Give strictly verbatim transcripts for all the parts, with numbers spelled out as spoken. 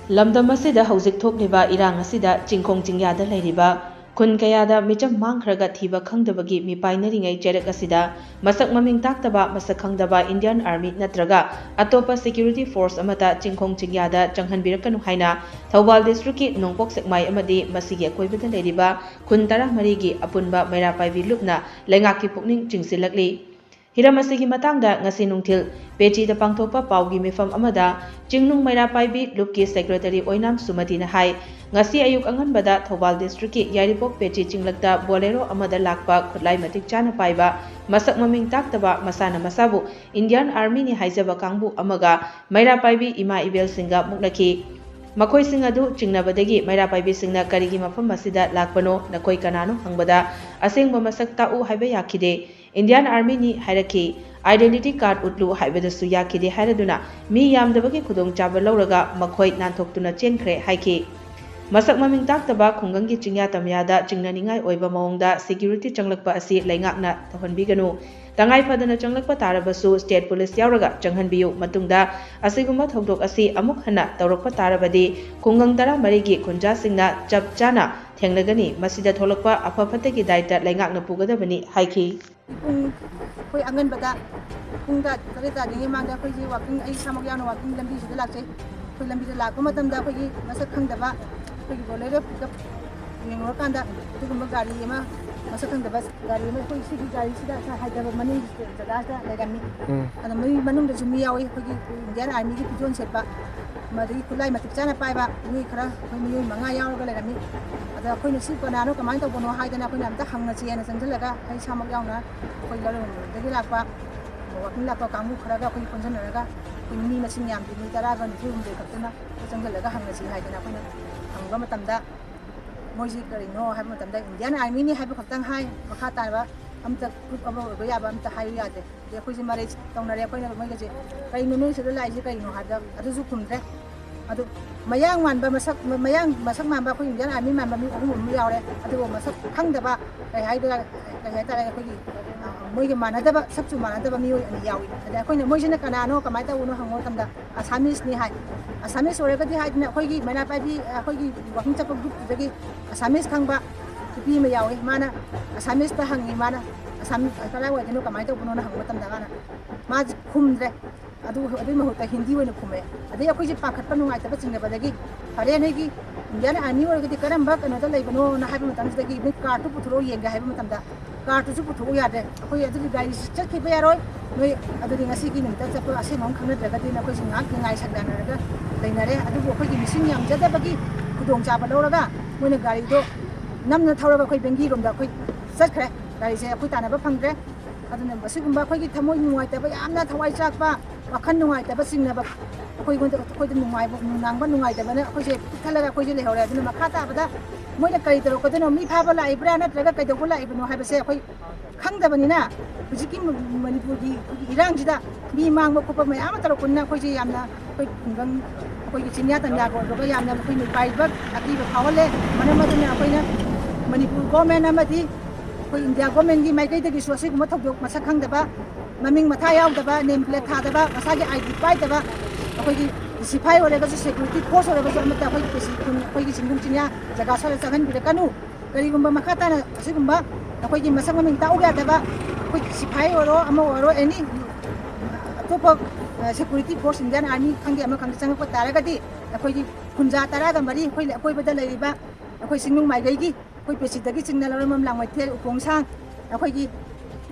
ꯂꯝꯗꯝ ꯑꯁꯤꯗ ꯍꯧꯖꯤꯛ ꯊꯣꯛꯂꯤꯕ ꯏꯔꯥꯡ ꯑꯁꯤꯗ ꯆꯤꯡꯈꯣꯡ ꯆꯤꯡꯌꯥꯗ ꯂꯩꯔꯤꯕ ꯈꯨꯟ ꯀꯌꯥꯗ ꯃꯤꯆꯝ ꯃꯥꯡꯈ꯭ꯔꯒ ꯊꯤꯕ ꯈꯪꯗꯕꯒꯤ ꯃꯤꯄꯥꯏꯅꯔꯤꯉꯩ ꯆꯩꯔꯛ ꯑꯁꯤꯗ ꯃꯁꯛ ꯃꯃꯤꯡ ꯇꯥꯛꯇꯕ, ꯃꯁꯛ ꯈꯪꯗꯕ Indian Army ꯅꯠꯇ꯭ꯔꯒ ꯑꯇꯣꯞꯄ security force ꯑꯃꯠꯇ ꯆꯤꯡꯈꯣꯡ ꯆꯤꯡꯌꯥꯗ ꯆꯪꯍꯟꯕꯤꯔꯛꯀꯅꯨ ꯍꯥꯏꯅ ꯊꯧꯕꯥꯜ district ꯀꯤ ꯅꯣꯡꯄꯣꯛ ꯁꯦꯛꯃꯥꯏ ꯑꯃꯗꯤ ꯃꯁꯤꯒꯤ ꯑꯀꯣꯏꯕꯗ ꯂꯩꯔꯤꯕ ꯈꯨꯟ ꯇꯔꯥꯃꯔꯤꯒꯤ ꯑꯄꯨꯟꯕ ꯃꯩꯔꯥ ꯄꯥꯏꯕꯤ ꯂꯨꯞꯅ ꯂꯩꯉꯥꯛꯀꯤ ꯄꯨꯛꯅꯤꯡ ꯆꯤꯡꯁꯤꯜꯂꯛꯂꯤ꯫ ꯍꯤꯔꯝ ꯑꯁꯤꯒꯤ ꯃꯇꯥꯡꯗ ꯉꯁꯤ ꯅꯨꯡꯊꯤꯜ ꯄꯦꯆꯤꯗ ꯄꯥꯡꯊꯣꯛꯄ ꯄꯥꯎꯒꯤ ꯃꯤꯐꯝ ꯑꯃꯗ ꯆꯤꯡꯅꯨꯡ ꯃꯩꯔꯥ ꯄꯥꯏꯕꯤ ꯂꯨꯞꯀꯤ secretary ꯑꯣꯏꯅꯥꯝ ꯁꯨꯃꯇꯤꯅ ꯍꯥꯏ, ꯉꯁꯤ ꯑꯌꯨꯛ ꯑꯉꯟꯕꯗ ꯊꯧꯕꯥꯜ district ꯀꯤ ꯌꯥꯏꯔꯤꯄꯣꯛ ꯄꯦꯆꯤ ꯆꯤꯡꯂꯛꯇ Bolero ꯑꯃꯗ ꯂꯥꯛꯄ ꯈꯨꯠꯂꯥꯏ ꯃꯇꯤꯛ ꯆꯥꯅ ꯄꯥꯏꯕ, ꯃꯁꯛ ꯃꯃꯤꯡ ꯇꯥꯛꯇꯕ, ꯃꯁꯥꯅ ꯃꯁꯥꯕꯨ Indian Army ꯅꯤ ꯍꯥꯏꯖꯕ ꯀꯥꯡꯕꯨ ꯑꯃꯒ ꯃꯩꯔꯥ ꯄꯥꯏꯕꯤ ꯏꯃꯥ ꯏꯕꯦꯜꯁꯤꯡꯒ ꯃꯨꯛꯅꯈꯤ꯫ ꯃꯈꯣꯏꯁꯤꯡ ꯑꯗꯨ ꯆꯤꯡꯅꯕꯗꯒꯤ ꯃꯩꯔꯥ ꯄꯥꯏꯕꯤꯁꯤꯡꯅ ꯀꯔꯤꯒꯤ ꯃꯐꯝ ꯑꯁꯤꯗ ꯂꯥꯛꯄꯅꯣ, ꯅꯈꯣꯏ ꯀꯅꯥꯅꯣ ꯍꯪꯕꯗ ꯑꯁꯦꯡꯕ ꯃꯁꯛ ꯇꯥꯛꯎ ꯍꯥꯏꯕ ꯌꯥꯈꯤꯗꯦ꯫ Indian Army ꯅꯤ ꯍꯥꯏꯔꯛꯈꯤ꯫ Identity card ꯎꯠꯂꯨ ꯍꯥꯏꯕꯗꯁꯨ ꯌꯥꯈꯤꯗꯦ ꯍꯥꯏꯔꯗꯨꯅ ꯃꯤ ꯌꯥꯝꯗꯕꯒꯤ ꯈꯨꯗꯣꯡꯆꯥꯕ ꯂꯧꯔꯒ ꯃꯈꯣꯏ ꯅꯥꯟꯊꯣꯛꯇꯨꯅ ꯆꯦꯟꯈ꯭ꯔꯦ ꯍꯥꯏꯈꯤ꯫ ꯃꯁꯛ ꯃꯃꯤꯡ ꯇꯥꯛꯇꯕ ꯈꯨꯡꯒꯪꯒꯤ ꯆꯤꯡꯌꯥ ꯇꯝꯌꯥꯗ ꯆꯤꯡꯅꯅꯤꯡꯉꯥꯏ ꯑꯣꯏꯕ ꯃꯑꯣꯡꯗ security ꯆꯪꯂꯛꯄ ꯑꯁꯤ ꯂꯩꯉꯥꯛꯅ ꯇꯧꯍꯟꯕꯤꯒꯅꯨ꯫ ꯇꯉꯥꯏ ꯐꯗꯅ ꯆꯪꯂꯛꯄ ꯇꯥꯔꯕꯁꯨ state police ꯌꯥꯎꯔꯒ ꯆꯪꯍꯟꯕꯤꯌꯨ꯫ ꯃꯇꯨꯡꯗ ꯑꯁꯤꯒꯨꯝꯕ ꯊꯧꯗꯣꯛ ꯑꯁꯤ ꯑꯃꯨꯛ ꯍꯟꯅ ꯇꯧꯔꯛꯄ ꯇꯥꯔꯕꯗꯤ ꯈꯨꯡꯒꯪ ꯇꯔꯥꯃꯔꯤꯒꯤ ꯈꯨꯟꯖꯥꯁꯤꯡꯅ ꯆꯞ ꯆꯥꯅ ꯊꯦꯡꯅꯒꯅꯤ꯫ ꯃꯁꯤꯗ ꯊꯣꯛꯂꯛꯄ ꯑꯐ ꯐꯠꯇꯒꯤ ꯗꯥꯏꯇ ꯂꯩꯉꯥꯛꯅ ꯄꯨꯒꯗꯕꯅꯤ ꯍꯥꯏꯈꯤ꯫ ꯄꯨꯡ, ꯑꯩꯈꯣꯏ ꯑꯉꯟꯕꯗ ꯄꯨꯡ ꯇꯔꯥ, ꯇꯔꯦꯠ ꯇꯥꯗ꯭ꯔꯤꯉꯩ ꯃꯃꯥꯡꯗ ꯑꯩꯈꯣꯏꯁꯦ walking, ꯑꯩ ꯏꯁꯥꯃꯛ ꯌꯥꯎꯅ walking ꯂꯝꯕꯤꯁꯤꯗ ꯂꯥꯛꯆꯩ꯫ ꯑꯩꯈꯣꯏ ꯂꯝꯕꯤꯗ ꯂꯥꯛꯄ ꯃꯇꯝꯗ ꯑꯩꯈꯣꯏꯒꯤ ꯃꯁꯛ ꯈꯪꯗꯕ, ꯑꯩꯈꯣꯏꯒꯤ Bolero pickup ꯌꯦꯡꯂꯨꯔꯀꯥꯟꯗ ꯑꯗꯨꯒꯨꯝꯕ ꯒꯥꯔꯤ ꯑꯃ, ꯃꯁꯛ ꯈꯪꯗꯕ ꯒꯥꯔꯤ ꯑꯃ ꯑꯩꯈꯣꯏ ꯁꯤꯒꯤ ꯒꯥꯔꯤꯁꯤꯗ ꯍꯥꯏꯊꯕ ꯃꯅꯤꯡꯒꯤ ꯖꯒꯥꯁꯤꯗ ꯂꯩꯔꯝꯃꯤ꯫ ꯎꯝ꯫ ꯑꯗ ꯃꯤ ꯃꯅꯨꯡꯗꯁꯨ ꯃꯤ ꯌꯥꯎꯏ, ꯑꯩꯈꯣꯏꯒꯤ Indian Army ꯒꯤ ꯐꯤꯖꯣꯜ ꯁꯦꯠꯄ, ꯑꯗꯒꯤ ꯈꯨꯠꯂꯥꯏ ꯃꯇꯤꯛ ꯆꯥꯅ ꯄꯥꯏꯕ ꯃꯤꯑꯣꯏ ꯈꯔ, ꯑꯩꯈꯣꯏ ꯃꯤꯑꯣꯏ ꯃꯉꯥ ꯌꯥꯎꯔꯒ ꯂꯩꯔꯝꯃꯤ꯫ ꯑꯗ ꯑꯩꯈꯣꯏꯅ ꯁꯤ ꯀꯅꯥꯅꯣ, ꯀꯃꯥꯏꯅ ꯇꯧꯕꯅꯣ ꯍꯥꯏꯗꯅ ꯑꯩꯈꯣꯏꯅ ꯑꯝꯇ ꯍꯪꯉꯁꯤ ꯍꯥꯏꯅ ꯆꯪꯁꯤꯜꯂꯒ ꯑꯩ ꯏꯁꯥꯃꯛ ꯌꯥꯎꯅ ꯑꯩꯈꯣꯏ ꯂꯧꯔꯣꯡꯗꯒꯤ ꯂꯥꯛꯄ, walking ꯂꯥꯛꯄ ꯀꯥꯡꯕꯨ ꯈꯔꯒ ꯑꯩꯈꯣꯏ ꯄꯨꯟꯁꯤꯟꯅꯔꯒ ꯑꯩꯈꯣꯏ ꯃꯤ ꯃꯁꯤꯡ ꯌꯥꯝꯗꯦ, ꯃꯤ ꯇꯔꯥꯒ ꯅꯤꯐꯨ ꯍꯨꯝꯗꯣꯏ ꯈꯛꯇꯅ ꯆꯪꯁꯤꯜꯂꯒ ꯍꯪꯉꯁꯤ ꯍꯥꯏꯗꯅ ꯑꯩꯈꯣꯏꯅ ꯍꯪꯕ ꯃꯇꯝꯗ ꯃꯣꯏꯁꯤ ꯀꯔꯤꯅꯣ ꯍꯥꯏꯕ ꯃꯇꯝꯗ Indian Army ꯅꯤ ꯍꯥꯏꯕ ꯈꯛꯇꯪ ꯍꯥꯏ, ꯃꯈꯥ ꯇꯥꯕ ꯑꯝꯇ proof ꯑꯃ ꯑꯣꯏꯕ ꯌꯥꯕ ꯑꯝꯇ ꯍꯥꯏꯌꯨ ꯌꯥꯗꯦ꯫ ꯑꯗꯩ ꯑꯩꯈꯣꯏꯁꯦ ꯃꯔꯩ ꯇꯧꯅꯔꯦ, ꯑꯩꯈꯣꯏꯅ ꯃꯣꯏꯒꯁꯦ, "ꯀꯩꯅꯣ ꯅꯣꯏ ꯁꯤꯗ ꯂꯥꯛꯏꯁꯦ ꯀꯩꯅꯣ?" ꯍꯥꯏꯕꯗ ꯑꯗꯨꯁꯨ ꯈꯨꯝꯗ꯭ꯔꯦ꯫ ꯑꯗꯨ ꯃꯌꯥꯡ ꯃꯥꯟꯕ, ꯃꯁꯛ, ꯃꯌꯥꯡ ꯃꯁꯛ ꯃꯥꯟꯕ ꯑꯩꯈꯣꯏ Indian Army ꯃꯥꯟꯕ ꯃꯤ ꯑꯍꯨꯝ ꯑꯃ ꯌꯥꯎꯔꯦ, ꯑꯗꯨꯕꯨ ꯃꯁꯛ ꯈꯪꯗꯕ, ꯀꯩ ꯍꯥꯏꯗꯣꯏꯔꯥ, ꯀꯩ ꯍꯥꯏꯇꯥꯔꯦ, ꯑꯩꯈꯣꯏꯒꯤ, ꯑ, ꯃꯣꯏꯒ ꯃꯥꯟꯅꯗꯕ, ꯁꯛꯁꯨ ꯃꯥꯟꯅꯗꯕ ꯃꯤꯑꯣꯏ ꯑꯅꯤ ꯌꯥꯎꯏ꯫ ꯑꯗ ꯑꯩꯈꯣꯏꯅ ꯃꯣꯏꯁꯤꯅ ꯀꯅꯥꯅꯣ, ꯀꯃꯥꯏꯅ ꯇꯧꯕꯅꯣ ꯍꯪꯕ ꯃꯇꯝꯗ ꯑꯁꯥꯃꯤꯁꯅꯤ ꯍꯥꯏ꯫ ꯑꯁꯥꯃꯤꯁ ꯑꯣꯏꯔꯒꯗꯤ ꯍꯥꯏꯗꯅ ꯑꯩꯈꯣꯏꯒꯤ ꯃꯩꯔꯥ ꯄꯥꯏꯕꯤ, ꯑꯩꯈꯣꯏꯒꯤ ꯋꯥꯀꯤꯡ ꯆꯠꯄ ꯒ꯭ꯔꯨꯞꯇꯨꯗꯒꯤ ꯑꯁꯥꯃꯤꯁ ꯈꯪꯕ ꯅꯨꯄꯤ ꯑꯃ ꯌꯥꯎꯏ꯫ ꯃꯥꯅ ꯑꯁꯥꯃꯤꯁꯇ ꯍꯪꯉꯤ, ꯃꯥꯅ ꯑꯁꯥꯝ ꯀꯗꯥꯏꯋꯥꯏꯗꯅꯣ, ꯀꯃꯥꯏꯅ ꯇꯧꯕꯅꯣꯅ ꯍꯪꯕ ꯃꯇꯝꯗ ꯃꯥꯅ, ꯃꯥꯁꯦ ꯈꯨꯝꯗ꯭ꯔꯦ꯫ ꯑꯗꯨ, ꯑꯗꯨꯒꯤ ꯃꯍꯨꯠꯇ ꯍꯤꯟꯗꯤ ꯑꯣꯏꯅ ꯈꯨꯝꯃꯦ꯫ ꯑꯗꯩ ꯑꯩꯈꯣꯏꯁꯦ ꯄꯥꯈꯠꯄ ꯅꯨꯡꯉꯥꯏꯇꯕ ꯆꯤꯡꯅꯕꯗꯒꯤ, "ꯐꯔꯦ, ꯅꯣꯏꯒꯤ ꯏꯟꯗꯤꯌꯥꯟ ꯑꯥꯔꯃꯤ ꯑꯣꯏꯔꯒꯗꯤ ꯀꯔꯝꯕ ꯀꯩꯅꯣꯗ ꯂꯩꯕꯅꯣꯅ?" ꯍꯥꯏꯕ ꯃꯇꯝꯁꯤꯗꯒꯤ, "ꯅꯣꯏ ꯀꯥꯔꯠꯇꯨ ꯄꯨꯊꯣꯔꯛꯑꯣ ꯌꯦꯡꯒꯦ" ꯍꯥꯏꯕ ꯃꯇꯝꯗ, ꯀꯥꯔꯠꯇꯨꯁꯨ ꯄꯨꯊꯣꯛꯎ ꯌꯥꯗ꯭ꯔꯦ꯫ ꯑꯩꯈꯣꯏ ꯑꯗꯨꯗꯤ ꯒꯥꯔꯤꯁꯤ ꯆꯠꯈꯤꯕ ꯌꯥꯔꯣꯏ, ꯅꯣꯏ ꯑꯗꯨꯗꯤ ꯉꯁꯤꯒꯤ ꯅꯨꯃꯤꯠꯇ ꯆꯠꯄ ꯑꯁꯦꯡꯕ ꯑꯃ ꯈꯪꯅꯗ꯭ꯔꯒꯗꯤ ꯑꯩꯈꯣꯏꯁꯤ ꯉꯥꯏꯍꯥꯛ ꯅꯤꯡꯉꯥꯏ ꯁꯪꯗꯅꯔꯒ ꯂꯩꯅꯔꯦ꯫ ꯑꯗꯨꯕꯨ ꯑꯩꯈꯣꯏꯒꯤ ꯃꯤꯁꯤꯡ ꯌꯥꯝꯖꯗꯕꯒꯤ ꯈꯨꯗꯣꯡꯆꯥꯕ ꯂꯧꯔꯒ ꯃꯣꯏꯅ ꯒꯥꯔꯤꯗꯣ ꯅꯝꯅ ꯊꯧꯔꯒ ꯑꯩꯈꯣꯏ ꯕꯦꯡꯒꯤꯔꯣꯝꯗ ꯑꯩꯈꯣꯏ ꯆꯠꯈ꯭ꯔꯦ꯫ ꯒꯥꯔꯤꯁꯦ ꯑꯩꯈꯣꯏ ꯇꯥꯟꯅꯕ ꯐꯪꯗ꯭ꯔꯦ꯫ ꯑꯗꯨꯅ ꯃꯁꯤꯒꯨꯝꯕ ꯑꯩꯈꯣꯏꯒꯤ ꯊꯃꯣꯏ ꯅꯨꯡꯉꯥꯏꯇꯕ, ꯌꯥꯝꯅ ꯊꯋꯥꯏ ꯆꯥꯛꯄ, ꯋꯥꯈꯜ ꯅꯨꯡꯉꯥꯏꯇꯕ ꯆꯤꯡꯅꯕ, ꯑꯩꯈꯣꯏꯉꯣꯟꯗ, ꯑꯩꯈꯣꯏꯗ ꯅꯨꯡꯉꯥꯏꯕ, ꯅꯨꯡꯅꯥꯡꯕ ꯅꯨꯡꯉꯥꯏꯇꯕꯅ ꯑꯩꯈꯣꯏꯁꯦ ꯄꯤꯛꯊꯠꯂꯒ ꯑꯩꯈꯣꯏꯁꯦ ꯂꯩꯍꯧꯔꯦ꯫ ꯑꯗꯨꯅ ꯃꯈꯥ ꯇꯥꯕꯗ ꯃꯣꯏꯅ ꯀꯔꯤ ꯇꯧꯔꯛꯀꯗꯣꯏꯅꯣ, ꯃꯤ ꯐꯥꯕ ꯂꯥꯛꯏꯕ꯭ꯔꯥ ꯅꯠꯇ꯭ꯔꯒ ꯀꯩꯗꯧꯕ ꯂꯥꯛꯏꯕꯅꯣ ꯍꯥꯏꯕꯁꯦ ꯑꯩꯈꯣꯏ ꯈꯪꯗꯕꯅꯤꯅ, ꯍꯧꯖꯤꯛꯀꯤ ꯃ-, ꯃꯅꯤꯄꯨꯔꯒꯤ ꯑꯩꯈꯣꯏꯒꯤ ꯏꯔꯥꯡꯁꯤꯗ ꯃꯤ ꯃꯥꯡꯕ ꯈꯣꯠꯄ ꯃꯌꯥꯝ ꯑꯃ ꯇꯧꯔꯛꯄꯅꯤꯅ ꯑꯩꯈꯣꯏꯁꯦ ꯌꯥꯝꯅ, ꯑꯩꯈꯣꯏ ꯈꯨꯡꯒꯪ, ꯑꯩꯈꯣꯏꯒꯤ ꯆꯤꯡꯌꯥ ꯇꯝꯌꯥꯒ ꯑꯣꯏꯕꯒ ꯌꯥꯝꯅ ꯑꯩꯈꯣꯏ ꯃꯤꯄꯥꯏꯕ ꯑꯀꯤꯕ ꯐꯥꯎꯍꯜꯂꯦ꯫ ꯃꯔꯝ ꯑꯗꯨꯅ ꯑꯩꯈꯣꯏꯅ ꯃꯅꯤꯄꯨꯔ ꯒꯣꯔꯃꯦꯟ ꯑꯃꯗꯤ ꯑꯩꯈꯣꯏ ꯏꯟꯗꯤꯌꯥ ꯒꯣꯔꯃꯦꯟꯒꯤ ꯃꯥꯏꯀꯩꯗꯒꯤꯁꯨ ꯑꯁꯤꯒꯨꯝꯕ ꯊꯧꯗꯣꯛ ꯃꯁꯛ ꯈꯪꯗꯕ, ꯃꯃꯤꯡ ꯃꯊꯥ ꯌꯥꯎꯗꯕ, ꯅꯦꯝ ꯄ꯭ꯂꯦꯠ ꯊꯥꯗꯕ, ꯃꯁꯥꯒꯤ ꯑꯥꯏ ꯗꯤ ꯄꯥꯏꯗꯕ, ꯑꯩꯈꯣꯏꯒꯤ ꯁꯤꯐꯥꯏ ꯑꯣꯏꯔꯒꯁꯨ, ꯁꯦꯀ꯭ꯌꯨꯔꯤꯇꯤ ꯐꯣꯔꯁ ꯑꯣꯏꯔꯒꯁꯨ ꯑꯃꯠꯇ ꯑꯩꯈꯣꯏꯒꯤ ꯄꯦꯁꯤ-, ꯑꯩꯈꯣꯏꯒꯤ ꯆꯤꯡꯅꯨꯡ ꯆꯤꯡꯌꯥ ꯖꯒꯥ ꯁ꯭ꯋꯥꯏꯗ ꯆꯪꯍꯟꯕꯤꯔꯛꯀꯅꯨ꯫ ꯀꯔꯤꯒꯨꯝꯕ ꯃꯈꯥ ꯇꯥꯅ ꯑꯁꯤꯒꯨꯝꯕ ꯑꯩꯈꯣꯏꯒꯤ ꯃꯁꯛ ꯃꯃꯤꯡ ꯇꯥꯛꯎ ꯌꯥꯗꯕ, ꯑꯩꯈꯣꯏ ꯁꯤꯐꯥꯏ ꯑꯣꯏꯔꯣ, ꯑꯃ ꯑꯣꯏꯔꯣ, ꯑꯦꯅꯤ ꯑꯇꯣꯞꯄ, ꯑ, ꯁꯦꯀ꯭ꯌꯨꯔꯤꯇꯤ ꯐꯣꯔꯁ, ꯏꯟꯗꯤꯌꯥꯟ ꯑꯥꯔꯃꯤ ꯈꯪꯗꯦ, ꯑꯃ ꯈꯪꯗꯦ, ꯆꯪꯉꯛꯄ ꯇꯥꯔꯒꯗꯤ ꯑꯩꯈꯣꯏꯒꯤ ꯈꯨꯟꯖꯥ ꯇꯔꯥꯒ ꯃꯔꯤ, ꯑꯩꯈꯣꯏ ꯑꯀꯣꯏꯕꯗ ꯂꯩꯔꯤꯕ ꯑꯩꯈꯣꯏ ꯆꯤꯡꯅꯨꯡ ꯃꯥꯏꯀꯩꯒꯤ ꯑꯩꯈꯣꯏ ꯄꯦꯁꯤꯗꯒꯤ ꯆꯤꯡꯅ ꯂꯧꯔꯝꯕꯝ, ꯂꯥꯡꯃꯩꯊꯦꯜ, ꯎꯄꯣꯡꯁꯥꯡ, ꯑꯩꯈꯣꯏꯒꯤ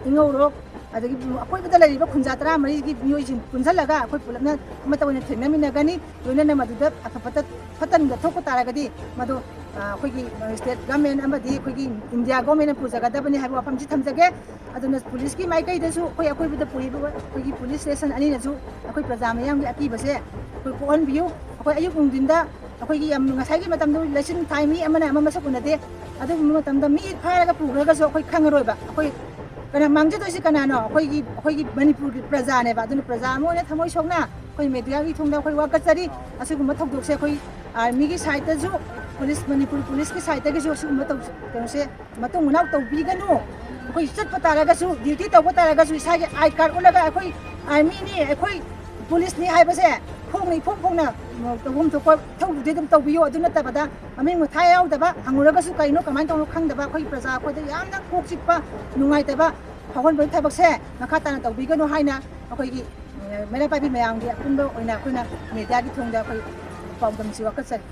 ꯏꯉꯧꯔꯣꯛ, ꯑꯗꯒꯤ ꯑꯀꯣꯏꯕꯗ ꯂꯩꯔꯤꯕ ꯈꯨꯟꯖꯥ ꯇꯔꯥꯃꯔꯤꯒꯤ ꯃꯤꯑꯣꯏꯁꯤꯡ ꯄꯨꯟꯁꯤꯜꯂꯒ ꯑꯩꯈꯣꯏ ꯄꯨꯂꯞꯅ ꯑꯃꯠꯇ ꯑꯣꯏꯅ ꯊꯦꯡꯅꯃꯤꯟꯅꯒꯅꯤ꯫ ꯂꯣꯏꯅꯅ ꯃꯗꯨꯗ ꯑꯐ ꯐꯠꯇ, ꯐꯠꯇ ꯅꯨꯡꯗ ꯊꯣꯛꯄ ꯇꯥꯔꯒꯗꯤ ꯃꯗꯨ, ꯑ, ꯑꯩꯈꯣꯏꯒꯤ ꯁ꯭ꯇꯦꯠ ꯒꯃꯦꯟ ꯑꯃꯗꯤ ꯑꯩꯈꯣꯏꯒꯤ ꯏꯟꯗꯤꯌꯥ ꯒꯣꯔꯃꯦꯟꯅ ꯄꯨꯖꯒꯗꯕꯅꯤ ꯍꯥꯏꯕ ꯋꯥꯐꯝꯁꯤ ꯊꯝꯖꯒꯦ꯫ ꯑꯗꯨꯅ ꯄꯨꯂꯤꯁꯀꯤ ꯃꯥꯏꯀꯩꯗꯁꯨ, ꯑꯩꯈꯣꯏ ꯑꯀꯣꯏꯕꯗ ꯄꯨꯔꯤꯕ ꯑꯩꯈꯣꯏꯒꯤ ꯄꯨꯂꯤꯁ ꯁ꯭ꯇꯦꯁꯟ ꯑꯅꯤꯅꯁꯨ ꯑꯩꯈꯣꯏ ꯄ꯭ꯔꯖꯥ ꯃꯤꯌꯥꯝꯒꯤ ꯑꯀꯤꯕꯁꯦ ꯑꯩꯈꯣꯏ ꯀꯣꯛꯍꯟꯕꯤꯌꯨ꯫ ꯑꯩꯈꯣꯏ ꯑꯌꯨꯛ ꯅꯨꯡꯊꯤꯟꯗ ꯑꯩꯈꯣꯏꯒꯤ ꯌꯥꯝ ꯉꯁꯥꯏꯒꯤ ꯃꯇꯝꯗꯨ ꯂꯩꯆꯤꯟ ꯊꯥꯏ, ꯃꯤ ꯑꯃꯅ ꯑꯃ ꯃꯁꯛ ꯎꯅꯗꯦ꯫ ꯑꯗꯨꯒꯨꯝꯕ ꯃꯇꯝꯗ ꯃꯤ ꯐꯥꯔꯒ ꯄꯨꯈ꯭ꯔꯒꯁꯨ ꯑꯩꯈꯣꯏ ꯈꯪꯉꯔꯣꯏꯕ꯫ ꯑꯩꯈꯣꯏ ꯀꯅꯥ ꯃꯥꯡꯖꯗꯣꯏꯁꯤ ꯀꯅꯥꯅꯣ? ꯑꯩꯈꯣꯏꯒꯤ, ꯑꯩꯈꯣꯏꯒꯤ ꯃꯅꯤꯄꯨꯔꯒꯤ ꯄ꯭ꯔꯖꯥꯅꯦꯕ꯫ ꯑꯗꯨꯅ ꯄ꯭ꯔꯖꯥ ꯑꯃ ꯑꯣꯏꯅ ꯊꯃꯣꯏ ꯁꯣꯛꯅ ꯑꯩꯈꯣꯏ ꯃꯦꯗꯤꯌꯥꯒꯤ ꯊꯣꯡꯗ ꯑꯩꯈꯣꯏ ꯋꯥꯀꯠꯆꯔꯤ꯫ ꯑꯁꯤꯒꯨꯝꯕ ꯊꯧꯗꯣꯛꯁꯦ ꯑꯩꯈꯣꯏ ꯑꯥꯔꯃꯤꯒꯤ ꯁꯥꯏꯠꯇꯁꯨ, ꯄꯨꯂꯤꯁ, ꯃꯅꯤꯄꯨꯔ ꯄꯨꯂꯤꯁꯀꯤ ꯁꯥꯏꯠꯇꯒꯤꯁꯨ ꯑꯁꯤꯒꯨꯝꯕ ꯇꯧ-, ꯀꯩꯅꯣꯁꯦ ꯃꯇꯨꯡ ꯃꯅꯥꯎ ꯇꯧꯕꯤꯒꯅꯨ꯫ ꯑꯩꯈꯣꯏ ꯆꯠꯄ ꯇꯥꯔꯒꯁꯨ, ꯗ꯭ꯌꯨꯇꯤ ꯇꯧꯕ ꯇꯥꯔꯒꯁꯨ, ꯏꯁꯥꯒꯤ ꯑꯥꯏ ꯀꯥꯔꯗ ꯎꯠꯂꯒ ꯑꯩꯈꯣꯏ ꯑꯥꯔꯃꯤꯅꯤ, ꯑꯩꯈꯣꯏ ꯄꯨꯂꯤꯁꯅꯤ ꯍꯥꯏꯕꯁꯦ ꯐꯣꯡꯅ ꯏꯐꯣꯡ ꯐꯣꯡꯅ, ꯎꯝ, ꯇꯧꯐꯝ ꯊꯣꯛꯄ ꯏꯊꯧꯗꯨꯗꯤ ꯑꯗꯨꯝ ꯇꯧꯕꯤꯌꯨ꯫ ꯑꯗꯨ ꯅꯠꯇꯕꯗ ꯃꯃꯤꯡ ꯃꯊꯥ ꯌꯥꯎꯗꯕ, ꯍꯪꯉꯨꯔꯒꯁꯨ ꯀꯩꯅꯣ ꯀꯃꯥꯏꯅ ꯇꯧꯅꯣ ꯈꯪꯗꯕ ꯑꯩꯈꯣꯏ ꯄ꯭ꯔꯖꯥ ꯑꯩꯈꯣꯏꯗ ꯌꯥꯝꯅ ꯀꯣꯛ ꯆꯤꯛꯄ, ꯅꯨꯡꯉꯥꯏꯇꯕ ꯐꯥꯎꯍꯟꯕꯒꯤ ꯊꯕꯛꯁꯦ ꯃꯈꯥ ꯇꯥꯅ ꯇꯧꯕꯤꯒꯅꯨ ꯍꯥꯏꯅ ꯑꯩꯈꯣꯏꯒꯤ, ꯑ, ꯃꯩꯔꯥ ꯄꯥꯏꯕꯤ ꯃꯌꯥꯝꯒꯤ ꯑꯄꯨꯟꯕ ꯑꯣꯏꯅ ꯑꯩꯈꯣꯏꯅ ꯃꯦꯗꯤꯌꯥꯒꯤ ꯊꯣꯡꯗ ꯑꯩꯈꯣꯏ ꯄꯥꯎꯗꯝꯁꯤ ꯋꯥꯀꯠꯆꯔꯤ꯫